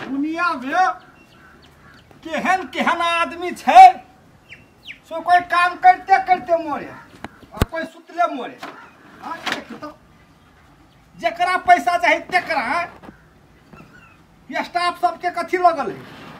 दुनिया में केहन केहन आदमी छै सो कोई काम करते करते मरे और कोई सुतले मरे। हाँ देखी तो जकरा पैसा चाही तकरा स्टाफ सबके कथी लगल है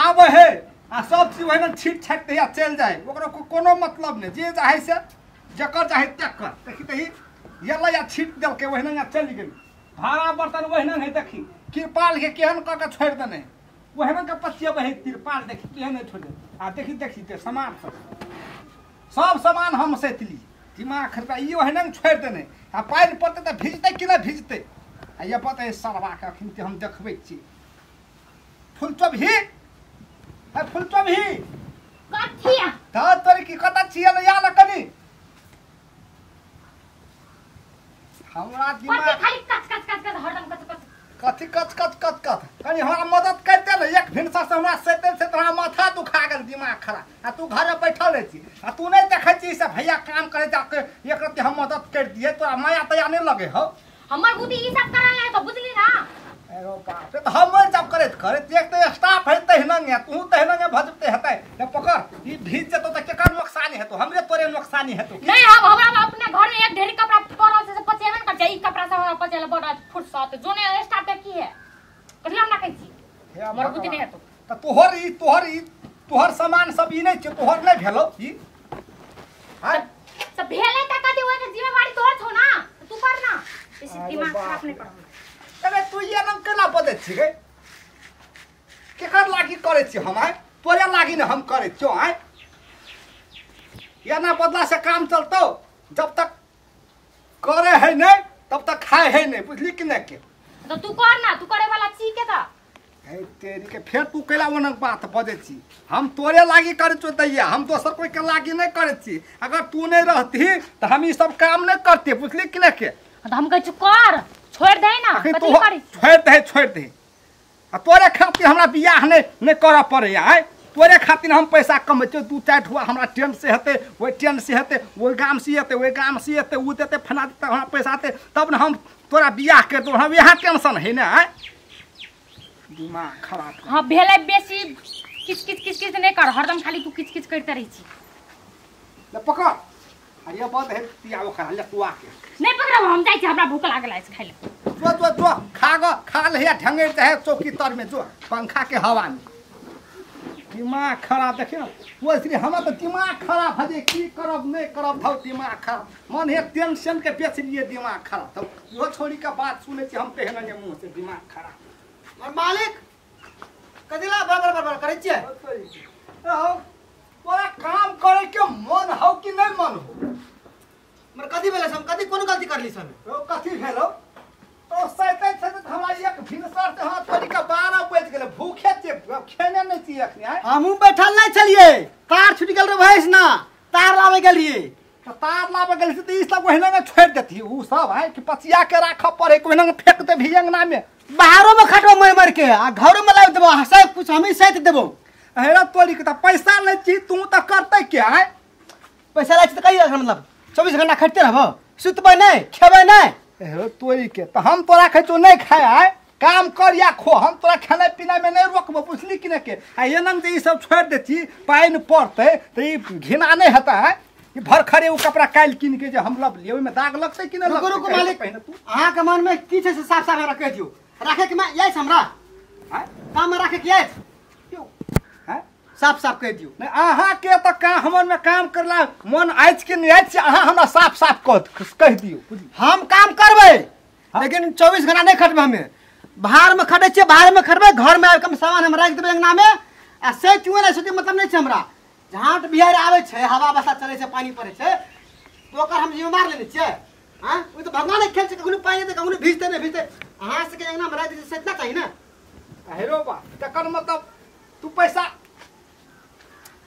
आबे है आ सब चीज वही छीट छाटते आ चलि जाए, ओकरो कोनो मतलब नहीं, जे चाहे से जकर चाहे तकर। देखी तही एलै आ छीट देलकै ओहिना चलि गेल। भाड़ा बर्तन ओहिना है, देखी तिरपाल के केहन कऽ के छोड़ि देने ओहिना के पचियबै है तिरपाल, देखी केहन है छोड़ि आ देखी देखी ते सामान सब सब सामान हम सैतली दिमाग खरता ई ओहिना छोड़ि देने आ पानि पड़तै तऽ भिजतै कि नहि भिजतै। आ ये पता है सरबाके अखन ते हम देखबै छी। फुलचोभी है फुलचोभी कथी त तोरी की कत छियै ने या न कनी हमरा दिमाग खाली कच कच कच कच हरदम कच कच कथी कच कच कच कच कनी हमरा मदद करते ने। एक भिनसर से हमरा सैते से तोरा माथा दुखा गेल दिमाग खराब आ तू घर बैठल रहै छी आ तू नहीं देखै छी से भैया काम करे जाके एक रत्ती हम मदद कर दिए तोरा माया तया नहीं लगे हो। हमर बुद्धि ई सब करल है तो बुझली ना। अरे बाप रे तो हम जब करैत करैत एक तो स्टाफ है तहिना ने तू तहिना ने भजते हेतै ले पकड़ ई भीज जेतो त केकर नुकसानी हेतो हमरे तोरे नुकसानी हेतो। नहीं हम हमरा अपने घर में एक ढेरी कपड़ा पड़ल से पचेबे न कर छै, ई कपड़ा सब हमरा पचेला बड़ा फुर्सत जोने स्टाफ के की है कथि हम ना कहै छी हमर बुद्धि नहीं हेतो। त तोहर ई तोहर ई तोहर सामान सब ई नहीं छै तोहर नहीं भेलो ई हां त भेलै त कथि ओइ के जिम्मेवारी तोहर छौ ना तू कर ना बेसी दिमाग खराब नहीं कर। अरे तू ये नाम केना बजै छी गे केकर लागी करै छी हम आइ तोरे लागी ने हम करै छियौ आइ। ये ना बदला से काम चलतौ जब तक करे है नहीं तब तक खाए है नहीं बुझली कि नहीं के तो तू कर ना तू करे वाला छी के त हे तेरी के फेर तू केला ओनक बात बजै छी। हम तोरे लागी करै छियौ दैया हम दोसर कोई के लागी नहीं करै छी। अगर तू नहीं रहती तो हम ई सब काम नहीं करते बुझली कि नहीं के। तो हम कहै छी कर छोड़ दे ना कथि करी छोड़ दे छोड़ दे आ तोरे खातिर हमरा बियाह नहीं नहीं करऽ पड़ै आइ तोरे खातिर हम पैसा कमै छियौ। दू चारि ठुआ हमरा टेंट से हेतै ओहि टेंट से हेतै ओहि गाम से हेतै ओहि गाम से हेतै ओ देतै फना देतै हमरा पैसा हेतै तब ने हम तोरा बियाह कर दो। हम इएह टेंशन है ने आइ दिमाग खराब। हाँ भेलै बेसी किच किच किच किच नहीं कर हरदम खाली तू किच किच करते रहै छी। ले पकड़ आ ये बात है पियाओ खा ले तू आके नहीं पकड़ब हम जाइ छी हमरा भूख लागल अछि खाइ ले। जो जो जो खा ग खा ले ढंगे चाहे चौकी तर में जो पंखा के हवा में दिमाग खराब। देखियो वो इसलिए हमरा तो दिमाग खराब है की करब नहीं करब धौ दिमाग खराब मन है टेंशन के बेच लिए दिमाग खराब धौ यो छोड़ी के बात सुनै छी हम तेहन ने मुंह से दिमाग खराब। और मालिक कदिला बराबर बराबर करै छियै रहो तोरा काम करे के मन हौ कि नहीं मन हो। मर कदी भेलै हम कदी कोन गलती करली सम ओ कथी भेलो तो सैतै सैतै हमरा एक भिनसर से हाथ तोरी के 12 बज गेलै भूखे छै खेने नहीं छी अखनी आइ। हमहू बैठल नहीं छलियै तार छुटि गेल रे भैंस ना तार लाबै गेलियै त तार लाबै गेल छी त ई सब ओहिना छोड़ि देती उ सब आइ कि पचिया के राखऽ पड़े ओहिना फेक देबही अंगना में बाहरो में खटबो मर मर के आ घरो में लाबि देबो सब कुछ हमही सैत देबो। हेरा तोरी के त पैसा नै छी तू त करतै के आइ पैसा लै छी त कहि मतलब 24 घंटा खटते रहबो सुतबै नहीं खेबै नहीं। हेरो तोरी के त हम तोरा खाइ छौ नहीं खाए आइ काम कर या खो हम तोरा खाना पीना में नहीं रोकबो बुझली कि नहीं के। आ एना जे ई सब छोड़ि देती पानि पड़तै त ई घिना नहीं हेतै ई भरखरे उ कपड़ा काल्हि कीन के जे हम लब लियै ओहिमे दाग लगतै कि नहीं लगतै। रुको मालिक अहाँ के मन में की छै से साफ साफ रखै दियौ राखे के मैं हमरा काम में राखे के यौ साफ साफ कहि दियौ। नहीं अहाँ के त का हमर में काम करला मन अछि कि नहीं अछि अहाँ हमरा साफ साफ कहि दियौ। हम काम करबै लेकिन 24 घंटा नहीं खटबै हमे बाहर में खटै छियै बाहर में खटबै घर में आबि के सामान हम राखि देबै अंगना में आ से चुए नहीं सोचे मतलब नहीं छै हमरा झाँट बिहार आबै छै हवा बसात चलै छै पानि पड़ै छै तऽ ओकर हम जिम्मेदार लेने छियै। आँ ओ तऽ भगवान खेल छै कखनो पानि एतै कखनो भिजतै नहि भिजतै अहाँ सबके अंगना में राखि दै से इतना चाही ने। हेरो बा तकर मतलब तू पैसा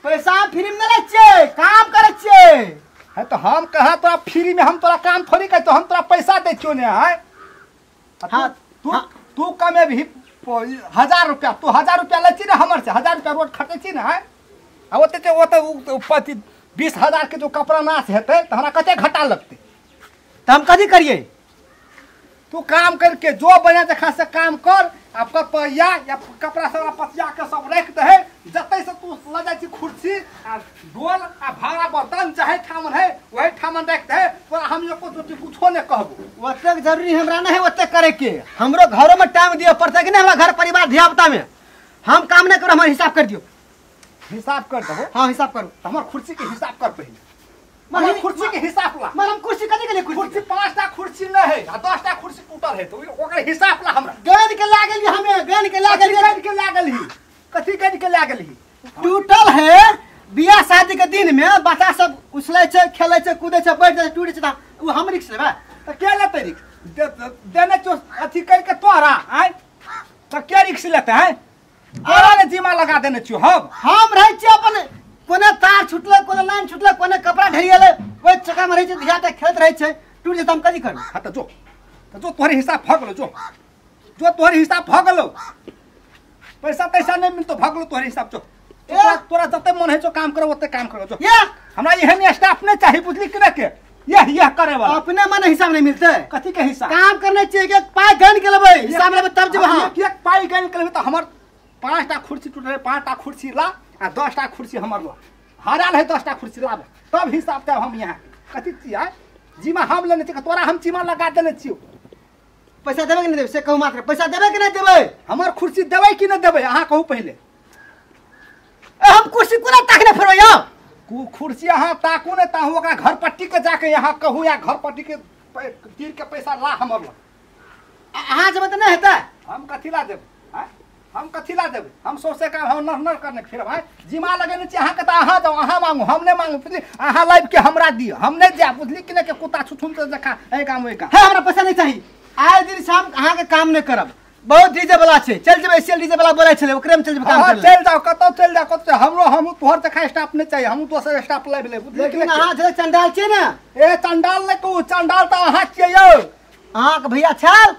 पैसा फ्री में नहीं लै छियै काम करै छियै। है तो हम कहाँ तोरा फ्री में हम तोरा काम थोड़ी कहै हम तोरा पैसा दै छियौ ने आइ। हाँ तू तू कमे भी 1000 रुपया तू 1000 रुपया लै छी ने हमर से 1000 रुपया रोज खटै छी ने आइ आ ओते ओते 20,000 के जो कपड़ा नाश हेतै तऽ हमरा कते घाटा लगतै। तऽ हम कथी करियै तू काम करके जो बढ़िया जखा से काम कर आपका पैया या कपड़ा सब पतिया के सब रख दे जतै से तू ल जाइ छी कुर्सी आ डोल आ भाड़ा बर्तन चाहे ठामन है वही ठामन रख दे पर हम एको जोटी कुछो ने कहबो। ओतेक जरूरी हमरा नहीं है ओतेक करे के, हमरो घरो में टाइम दिए पड़तै कि नहीं, हमरा घर परिवार धिया पुता में हम काम नहीं करो, हमर हिसाब कर दियो। हिसाब कर दहो? हाँ हिसाब करू। त हमर कुर्सी के हिसाब कर पहिले, हमर कुर्सी के हिसाब ला। हम कुर्सी कथी के लिए? कुर्सी 5टा कुर्सी नहीं है आ 10टा कुर्सी टूटल है तो ओकर हिसाब ला हमरा। गन के लागल हमें, गन के लागल, गन के लागल ही कथी गन के लागल ही टूटल है। बियाह शादी के दिन में बच्चा सब उछलै छै, खेलै छै, कूदै छै, बैठ जाइ छै, टूटै छै त उ हम रिक्स लेबै त के लेतै रिक्स? देने चो अथी करके तोरा आय त के रिक्स लेतै है? तोरा ने जिम्मा लगा देने छियो हम रहै छियै अपन, कोने तार छुटलै, कोने लाइन छुटलै, कोने कपड़ा ढेरियलै, ओहि चक्कर में रहै छै, धिया पुता खेलैत रहै छै, टूट जेतै हम कथी करबै? हां त जो त जो तोहरे हिसाब भ गेलो, जो जो तोहरे हिसाब भ गेलो, पैसा तैसा नहीं मिलतो भ गेलो तोहरे हिसाब। जो तोरा जते मन है जो काम करो ओते काम करो जो। हमरा एहन स्टाफ नहीं चाहिए बुझली कि के यह यह करे वाला। अपने मन हिसाब नहीं मिलते। कथी के हिसाब? काम करने चाहिए एक पाई गन के लेबै, हिसाब लेबै तब जेबै। हां एक पाई गन के लेबै त हमर 5टा कुर्सी टूटल, 5टा कुर्सी ला आ 10टा कुर्सी हमर ला, हराल है 10टा कुर्सी लाब तब हिसाब तब हम यहाँ कथी छियै जिमा हम लेने छियै, तोरा हम जिमा लगा देने छियौ। पैसा देबै कि नहीं देबै से कहू मात्र, पैसा देबै कि नहीं देबै? हमर कुर्सी देबै कि नहीं देबै अहाँ कहू पहिले। हम कुर्सी कोना ताकने फिरबै यौ? कुर्सी अहाँ ताकू ने ताहू, ओकरा घर पट्टी के जाके यहाँ कहू या घर पट्टी के तीर के पैसा ला हमर लग। अहाँ जेबै तऽ नहि हेतै। हम कथी ला देबै? हम कथी ला देबै? हम सौंसे काम हम नर नर करने फिर भाई जिमा लगेने छी अहाँके तऽ अहाँ जाउ, अहाँ मांगू, हम नहि मांगू बुझली। अहाँ लाबि के हमरा दिअ, हम नहि जायब बुझली कि नहि के कुत्ता छुछुम से जखा एहि काम ओहि काम। हे हमरा पैसा नहीं चाही, आइ दिन से हम अहाँके काम नहि करब, बहुत डीजे वाला छै, चल जेबै एसीएल डीजे वाला बोलै छलै ओकरे में चल जेबै काम हाँ करै। चल जाओ कतौ, चल जाओ कतौ, हमरो हम तोहर जखा स्टाफ नहीं चाहिए, हम दोसर स्टाफ लाबि लेब बुझली। लेकिन अहाँ जे चंडाल छियै ने। ए चंडाल नहि कहू, चंडाल तऽ अहाँ छियै यौ। अहाँके भैया छल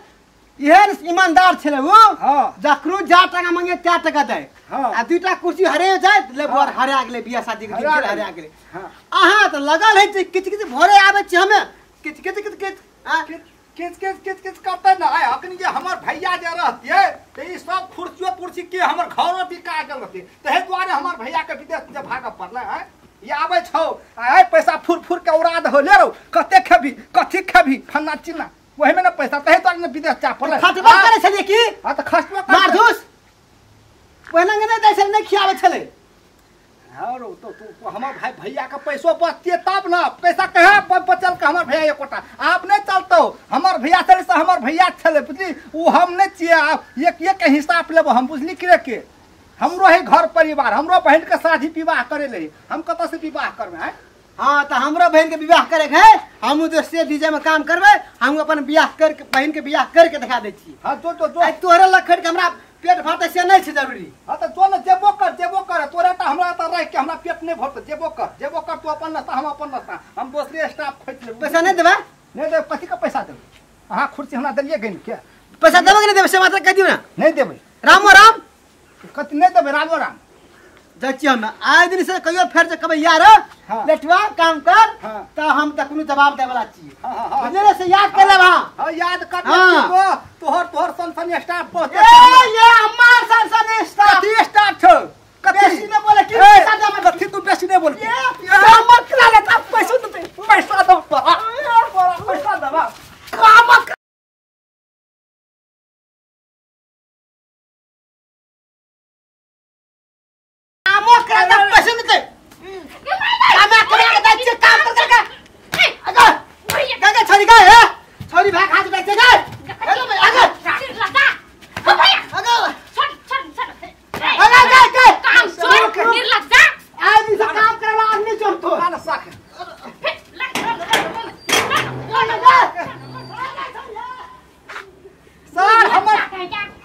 एहन ईमानदार छलै ओ। हाँ जखनो जा टका मांगे त्या टका दै। हाँ आ 2टा कुर्सी हरे जाय ले बोर हरा गेलै, बियाह शादी के दिन हरा हरा गेलै। हाँ अहाँ तऽ लगल है किछ किछ भोरे आबै छी हमे किछ किछ किछ किछ आ किच किच किच किच करते न आय। अखनी जे हमर भैया जे रहतियै तऽ ई सब कुर्सियो कुर्सी के हमर घरो बिका गेल रहतै, तहे दुआरे हमर भैया के विदेश जे भागऽ पड़लै। आय ई आबै छौ आय पैसा फुर फुर के उड़ा दहो, ले रहो कते खेबी कथी खेबी फन्ना चिन्ना वही में ना पैसा, तहे दुआरे ने विदेश जा पड़लै। खटबा करै छलियै की? हां तऽ खटबा मारधूस पहिने नहि दै छलै, नहि खियाबै छलै। हाँ रो तो तू हमर भाई भैया के पैसो बचतियै तब न, पैसा कहाँ बचल के हमर भैया एकोटा आप नहीं चलतो, हमर भैया छलै से हमर भैया छलै बुझली, उ हम नहीं छियै। आप एक एक के हिसाब लेबो हम बुझली कि के हमरो है घर परिवार, हमरो बहन के शादी विवाह करे ले, हम कतऽ से विवाह करबै? आँय हाँ तऽ हमरो बहन के विवाह करे के है, हमहूँ दोसरे डीजे में काम करबै, हमहूँ अपन बियाह करके बहन के बियाह करके देखा दै छी। हाँ जो जो जो आइ तोहरे लग के हमरा पेट भरतै से नहीं छै जरूरी। हाँ तऽ जो ने जेबो कर जेबो कर, तोरा तऽ हमरा तऽ रहि के हमरा पेट नहीं भरतै, जेबो कर जेबो कर, तू अपन नाश्ता हम अपन नाश्ता, हम दोसरे स्टाफ खोजि लेबै। पैसा नहीं देबै? नहीं देबै। कथी के पैसा देबै? अहाँ कुर्सी हमरा देलियै गनि के पैसा देबै कि नहीं देबै से मात्र कहि दियौ ने। नहीं देबै। रामो राम कथी नहीं देबै? रामो राम जाइ छियै हम आइ दिन से कहियो फेर जे कहबै यार हाँ। लेटुआ काम कर हाँ। तऽ हम तऽ कोनो जवाब दै वाला छियै। हाँ, हाँ, हाँ। बुझलियै से याद कर लेब अहाँ। हाँ याद कर हाँ। लेब। तोहर तोहर सन सन स्टाफ पहुंचे। ए ये हमार सन सन स्टाफ कथी स्टाफ छौ? कथी बेसी नहि बोले की पैसा देबै? कथी तू बेसी नहि बोल? ये मत ला ले तब पैसा देते, पैसा दो तोरा, पैसा देबा काम कामो करे त पैसा मिलतै। काम करे के दै छियै, काम कर के अगर गगे छोरी गए हे छोरी भाग हाथ दै छै गए अगर अगर अगर गए गए काम छोड़ निर्लज्जा आइ दिन से काम करे वाला आदमी छौ तो ना साख। सर हमर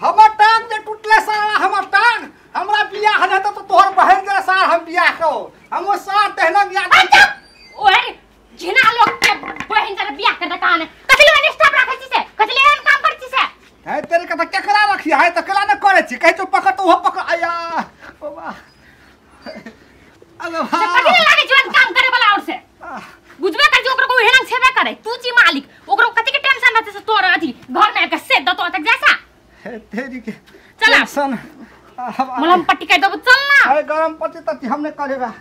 हमर टांग जे टूटले सर, हमर टांग हमरा बियाह नहि हेतौ तऽ तोहर बहन के सार हम बियाह करो, हम ओ सार तहना बियाह ओए झिना लोग के बहन के बियाह कर कहाने कथि ले स्टाफ राखै छी से, कथि ले एहन काम करै छी से? है तेरे के तऽ केकरा रखी है तऽ केला ने करै छी, कहै छौ पकड़ तऽ ओहो पकड़। आया बाबा अरे से कथि ले लागै छी एहन काम करे वाला और से बुझबे कर जे ओकरो कोई हेरान छेबे करे, तू छी मालिक, ओकरो कथि के टेंशन रहतै से तोर अथी घर में आके से दतो तक जैसा। हे तेरी के चला। टेंशन। मलहम पट्टी कर देबो, चल ना। अरे गरम पट्टी तट्टी हम नहीं करेगा।